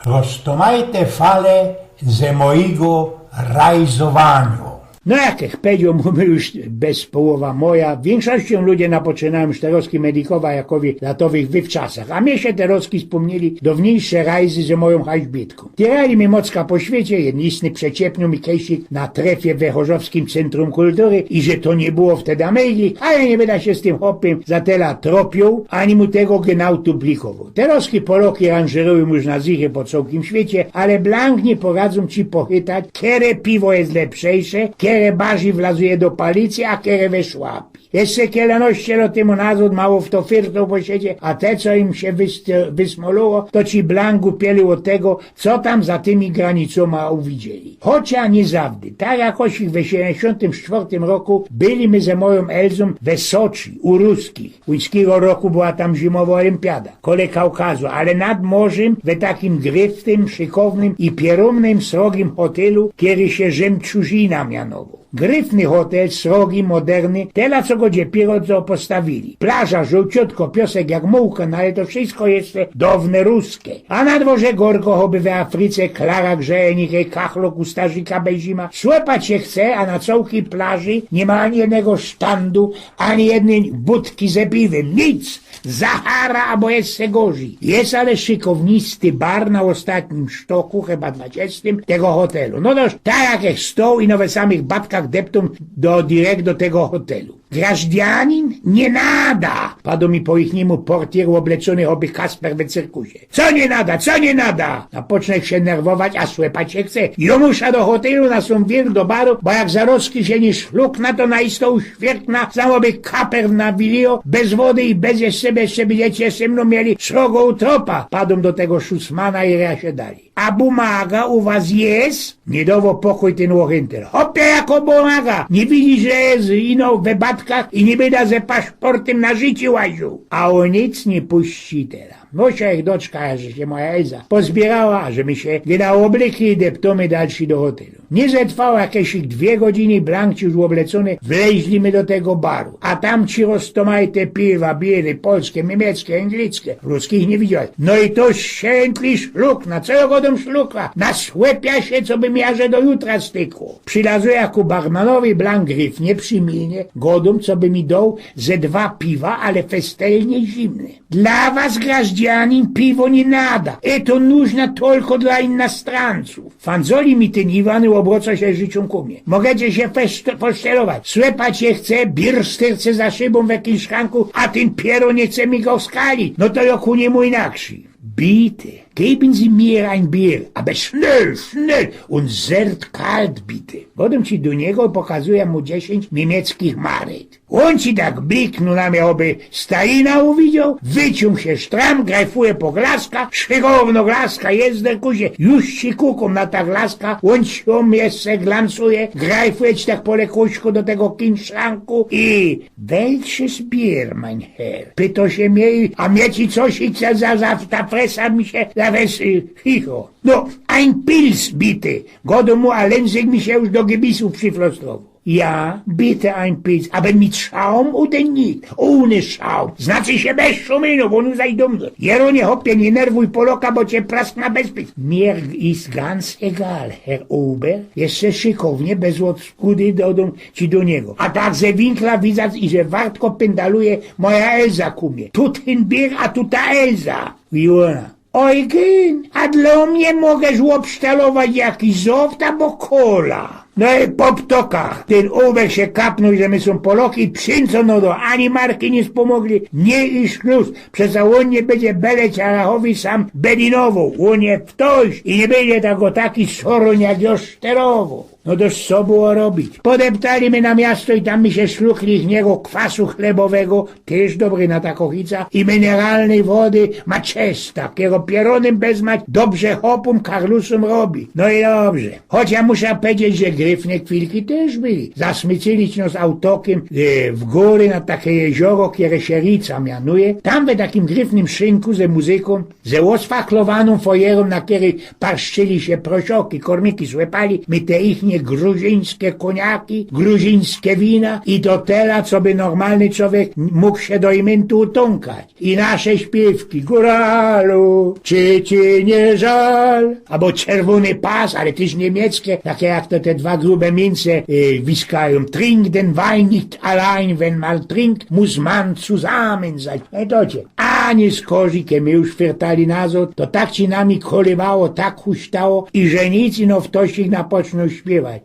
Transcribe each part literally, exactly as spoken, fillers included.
Roztōmajte fale ze mojigo rajzowanio. No jak ech powiedzioł, mōmy już bez połowa moja. Wiynkszościōm ludzie napoczynajōm już terŏzki medikować jakowi latowych wywczasach, a mie sie terŏzki spōmnieli downyjsze rajzy ze mojōm haźbiytkōm. Tierali mi mocka po świecie, jedniyjsny przeciepniōł mi kejsik na trefie we Chorzowskim Centrum Kultury i że to niy było wtedy Ameryki, a jŏ niy byda sie z tym chopym za tela tropiōł, ani mu tego genau tublikowōł. Terŏzki Poloki ranżerujōm już na zychy po cołkim świecie, ale blank niy poradzōm ci pochytać, kere piwo je lepszejsze, kere barzij wlazuje do palicy, a kere we szłapi. Jeszcze kilenaście lot tymu nazŏd mało fto fyrtoł po świecie, a te, co im sie wyst-, wysmoluło, to ci blank gupieli ôd tego, co tam za tymi granicōma uwidzieli. Chocia niy zawdy. Tak jakoś we siedymdziesiōntym sztwŏrtym roku byli my ze mojōm Elzōm we Soczi, u Ruskich. Łyńskigo roku była tam zimowo olympiada, kole Kaukazu, ale nad morzym, we takim gryftym, szykownym i pierōmnym, srogim hotelu, kery sie Żemczuzina mianowoł. Gryfny hotel, srogi, moderny, tela co go dziepiyro co postawili. Plaża żōłciutko, piosek jak mułka, no ale to wszystko jeszcze downe ruske. A na dworze gorko, choby we Afryce, klara grzeje, niechej kachlok u starzika bez zima. Słepać sie chce, a na cołkij plaży niy ma ani jednego sztandu, ani jednyj budki ze piwym, nic! Zachara abo jeszcze gorzyj. Jest ale szykownisty bar na ôstatnim sztoku, chyba dwadziestym, tego hotelu. No dość, tak jak ech stoł i nowe samych batkach deptōm do, direkt do tego hotelu. Grażdianin? Niy nada! Padoł mi po ichnimu portier ôbleczōny choby Kasper we cyrkusie. Co niy nada, co niy nada? A pocznōm sie nerwować, a słepać sie chce. Jŏ musza do hotelu na sōm wir do baru, bo jak zarozki sie niy szlukna, to na isto uświerkna, sam choby kaper na wilio, bez wody i bez jeszcze, jeszcze bydziecie sie mnōm mieli srogo u tropa. Padōm do tego szusmana i rejã sie dali. A bumaga u was jest? Niy dŏwoł pokōj tyn ôchyntel. Chopie, jako bumaga! Niy widzisz, że jest ino we batkach i niy byda ze paszportym na życie łaziōł? A ô nic niy puści tela. Musza ich doczkać, aże sie moja Elza pozbiyrała, aże my sie genau ôblykli i deptōmy dalszy do hotelu. Niy zetrwało jakeś dwie godziny, blank już ôbleczōny, wleźli my do tego baru. A tam ci roztōmajte piwa, biery, polske, miymiecke, anglicke, ruskich niy widziałech. No i to świętli szlukna, co jŏ godōm szlukna? Nasłepia sie, co by mia aże do jutra stykło. Przilazła jŏ ku barmanowi, blank gryfnie, przimilnie, godōm, co by mi doł ze dwa piwa, ale festelnie zimne. Dlŏ was, grażdianin, piwo niy nada. E to nużna tolko dlŏ inostrancōw. Fandzoli mi tyn Iwan i ôbrŏcŏ sie rzyczōm ku mie. Mogecie sie feszte-, fosztelować. Słepać sie chce, bier styrce za szybōm we kinszranku, a tyn pierōn niy chce mi go skalić. No to jŏ ku niymu inakszyj. Bitte, geben Sie mir ein Bier, aber schnell, schnell und sehr kalt, bitte. Godōm ci do niego, pokazujã mu dziesiyńć miymickich maret. Ôn ci tak bliknōł na mie, choby Stalina uwidzioł, wyciōng sie sztram, grajfuje po glaska, szygowno glaska, jezderkusie, już ci kukōm na ta glaska, ôn ci ōm jeszcze glansuje, grajfuje ci tak po lekuśku do tego kinszranku i: „Welches Bier, mein Herr?” pytŏ sie mie, a mie ci coś i za, za, za ta fresa mi sie, za wes-, chicho. „No, ein Pils, bitte”, godōm mu, a lynzyk mi sie już do gybisu prziflostrowŏ. „Ja, bitte ein Pils, aber mit Schaum oder nicht?” „Ohne Schaum”, znaczy sie bez szuminu, bo ôn zaś do mie. „Jeronie, chopie, niy nerwuj Poloka, bo cie praskna bez pils.” „Mir ist ganz egal, Herr Ober”, jeszcze szykownie, bez ôdskōnd dodōm ci do niego. A tak ze winkla widzac, iże wartko pyndaluje moja Elza ku mie. Tu tyn Bier, a tu ta Elza. I ôna: „Eugen, a dlŏ mie mogasz ôbsztalować jakiś soft abo cola?” No i po ptokach. Tyn Ober sie kapnōł, że my sōm Poloki, przińcō, no do, ani marki niy spōmogli, niy i szklus. Przeca ôn niy bydzie beleć, a rachowi sam bedinowoł. Ôn je ftoś i niy bydzie tak ô taki soroń jak jŏ szterowoł. No to co było robić? Podeptali my na miasto i tam my sie szlukli ich niego kwasu chlebowego, tyż dobry na ta kochica, i mineralnyj wody Maczesta, kiero pierōnym bez mać dobrze chopōm, karlusōm robi. No i dobrze. Choć jŏ musza powiedzieć, że Gryfne chwilki tyż były. Zasmycili nos autokym e, w gōry na take jezioro, kere sie Rica mianuje. Tam we takim gryfnym szynku ze muzyką, ze ôsfachlowanōm fojerōm, na kerej paszczyli sie prosioki, kormiki słepali, my te ichnie gruzińske kōniaki, gruzińske wina i do tela, co by normalny człowiek mōg sie do imyntu utōnkać. I nasze śpiywki: „Góralu, czy ci nie żal?” Abo „Czerwōny pas”, ale tyż niymiecke, take jak to te dwa grube mince e, wiskajōm: „Trink den Wein nicht allein, wenn man trinkt, muss man zusammen sein”. No i to cie. A niy skorzij, ke my już fyrtali nazod, to tak ci nami kolywało, tak huśtało i że nic, ino wtosik napocznōł śpiywać: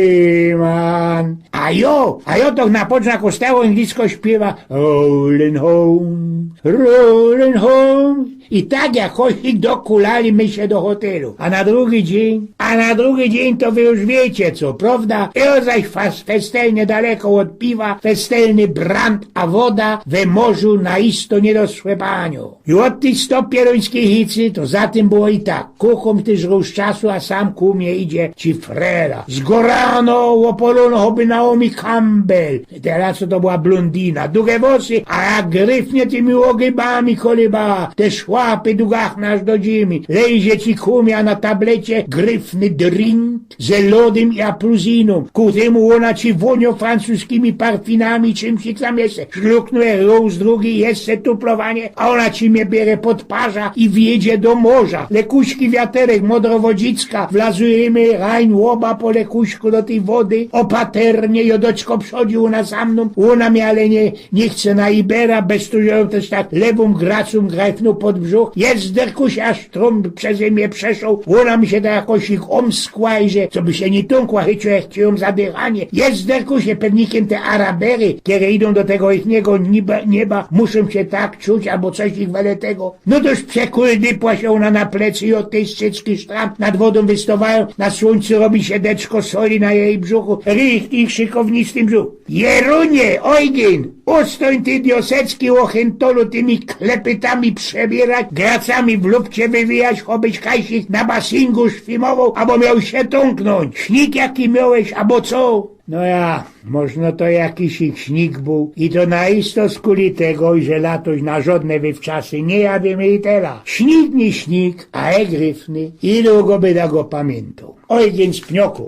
„Seemann”. A jo, a jo to napocznōł jako stało angielsko śpiywa: „Rolling home, rolling home”. I tak jak kosik dokulali my sie do hotelu. A na drugi dziyń, a na drugi dziyń to wy już wiycie co, prowda? I zaś fas-, festelnie daleko ôd piwa, festelny brand, a woda we morzu na isto niy do słepaniŏ. I ôd tyj sto pierōńskij hicy, to za tym było i tak. Kukōm tyż rōz czasu, a sam ku mie idzie ci frela. Zgorano, ôpolōno, choby Naomi Campbell. Tela co to była blōndina. Duge włosy, a jak gryfnie tymi ôgybami kolybała. Te szłapy dugachne aż do ziymi. Lejzie ci ku mie, a na tablecie gryfny drink ze lodym i apluzinōm. Ku tymu ôna ci wōniŏ francuskimi parfinami, czymś tam jeszcze. Szluknuje rōz, drugi, jeszcze tuplowanie, a ôna ci mie biere pod parza i wiedzie do morza. Lekuśki wiaterek, modrowodzicka, wlazujymy rajn ôba po lekuśku do tyj wody, ôpaternie, jo doczko przodzi, ôna za mnōm, ôna mie ale niy, niy chce na Ibera, bez to, że jōm tyż tak lewōm gracōm grajfnōł pod brzuch. Jezu, derkusie, aż Trump przezy mie przeszoł, ôna mi sie tak jakoś ich ômskła i że, co by sie niy tōnkła, chycił jak ci jōm za dychanie. Jezu, derkusie, pewnikym te Arabery, kere idōm do tego ichniego nieba, nieba, muszōm sie tak czuć, abo coś ich wele tego. No dość przekuldypła sie ôna na plecy i ôd tyj scycki sztram nad wodōm wystŏwajōm, na słōńcu robi sie deczko soli na jeji brzuchu, richtig szykownistym brzuch. Jerunie, Ojgyn, ôstōń ty, diosecki ôchyntolu, tymi klepytami przebierać, gracami w lufcie wywijać, chobyś kajsik na basingu szwimowoł, abo mioł sie tōnknōńć. Śniyg jaki miołeś, abo co? No ja, możno to jakiś ich śniyg bōł. I to na isto skuli tego, że latoś na żodne wy wczasy niy jadymy i tela. Śniyg niy śniyg, a e gryfny. I dugo byda go pamiyntōł. Ojgyn z Pnioku.